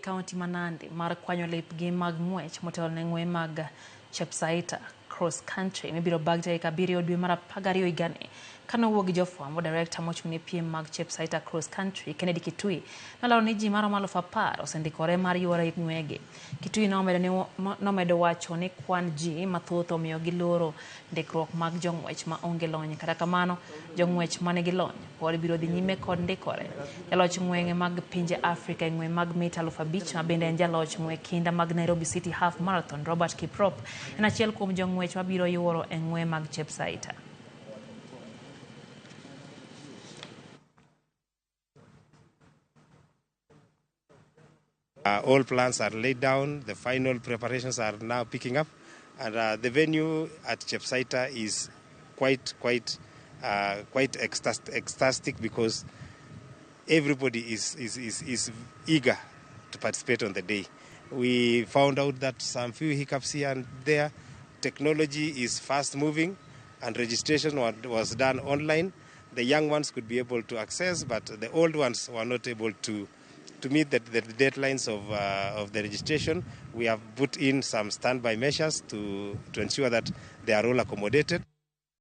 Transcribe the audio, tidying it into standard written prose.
kaunti ma Nandi mar kwanyo lepgi mag ng'wech motelo ne ng'we mag Chepsaita Cross Country mibiro bag tarik 7 dwe mar 12 higani. Kane owuo gi jofwambo, director mochung' ne piem mag Chepsaita Cross Country, Kennedy Kitui, nolero ni ji maromo 10,000 osendikore mar yuoro e ng'wegi. Kitui nomedo wacho ni kwan ji mathoth omiyo giloro ndikruok mag jong'wech ma onge lony. Kata kamano, jong'wech manigi lony pod biro dhi nyime kod ndikore. Jaloch ng'wenge mag pinje Afrika e ng'we mag mita 5,000 ma bende en jaloch ng'we kinda mag Nairobi City Half Marathon, Robert Kiprop, en achiel kuom jong'wech mabiro yuoro e ng'we mag Chepsaita. All plans are laid down. The final preparations are now picking up, and the venue at Chepsaita is quite ecstatic because everybody is eager to participate on the day. We found out that some few hiccups here and there. Technology is fast moving, and registration was done online. The young ones could be able to access, but the old ones were not able to meet the deadlines of the registration. We have put in some standby measures to ensure that they are all accommodated.